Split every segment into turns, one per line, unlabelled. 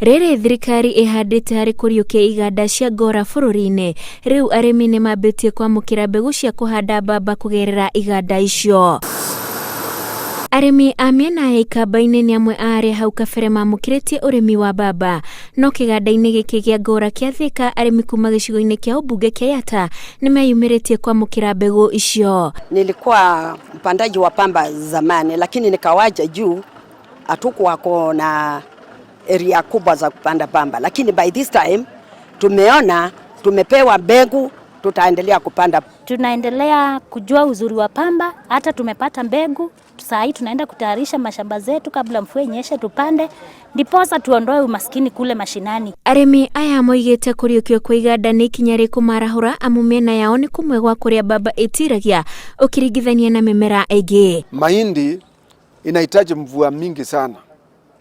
Rĩrĩ thirikari ĩhandĩte harĩ kũriũkia iganda cia ngora bũrũri-inĩ, rĩu arĩmi nĩ mambĩtie kwamũkĩra mbegũ cia kũhanda mbamba kũgerera iganda icio. Arĩmi a mĩena ya Ikamba-inĩ nĩ amwe a arĩa hau kabere mamũkĩrĩtie ũrĩmi wa mbamba, no kĩganda-inĩ gĩkĩ kĩa ngora kĩa Thika arĩmi kuma gĩcigo-inĩ kĩa ũmbunge kĩa Yatta nĩ meyumĩrĩtie kwamũkĩra mbegũ icio.
Nilikuwa mpandaji wa pamba zamani, lakini nikawacha juu hatukuwako na area kubwa za kupanda pamba, lakini by this time tumeona tumepewa mbegu, tutaendelea kupanda.
Tunaendelea kujua uzuri wa pamba, hata tumepata mbegu. Saa hii tunaenda kutayarisha mashamba zetu kabla mvua inyeshe tupande, ndiposa tuondoe umaskini kule mashinani.
Arĩmi aya moigĩte kũriũkio kwa iganda nĩ ikinya rĩkũmarahũra amu mĩena yao nĩ kũmwe gwa kũrĩa mbamba ĩtiragia ũkĩringithania na mĩmera ĩngĩ.
Mahindi inahitaji mvua mingi sana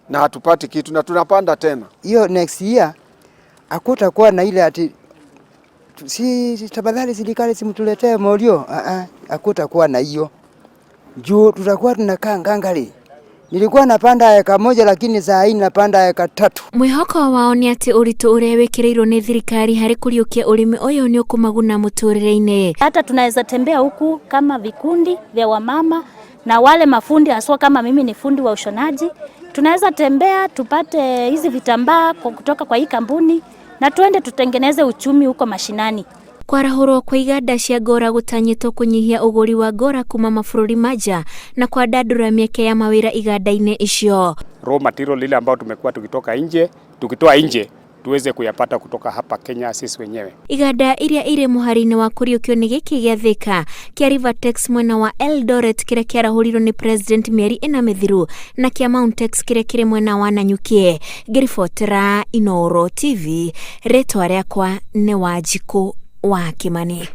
na hatupati kitu na tunapanda tena.
Hiyo next year hakutakuwa na ile ati si tafadhali serikali simtuletee morio. Hakutakuwa na hiyo juu tutakuwa tunakaa ngangari. Nilikuwa napanda eka moja lakini saa hii napanda eka tatu.
Mwĩhoko wao nĩ atĩ ũritũ ũrĩa wĩkĩrĩirwo nĩ thirikari harĩ kũriũkia ũrĩmi ũyũ nĩ ũkũmaguna mũtũrĩre-inĩ.
Hata tunaweza tembea huku kama vikundi vya wamama na wale mafundi haswa, kama mimi ni fundi wa ushonaji, tunaweza tembea tupate hizi vitambaa kutoka kwa hii kampuni na tuende tutengeneze uchumi huko mashinani.
Kwarahũrwo kwa iganda cia ngora gũtanyĩtwo kũnyihia ũgũri wa ngora kuma mabũrũri ma nja na kwandandũra mĩeke ya mawĩra iganda-inĩ icio.
Raw material ile ambayo tumekuwa tukitoka nje, tukitoa nje tuweze kuyapata kutoka hapa Kenya sisi wenyewe.
Iganda iria irĩ mũhari-inĩ wa kũriũkio nĩ gĩkĩ gĩa Thika kĩa Rivatex mwena wa Eldoret kĩrĩa kĩarahũrirwo nĩ President mĩeri ĩna mĩthiru na kĩa Mountex kĩrĩa kĩrĩ mwena wa Nanyuki. Ngĩribotera Inooro TV, rĩtwa rĩakwa nĩ Wanjikũ wa Kimani.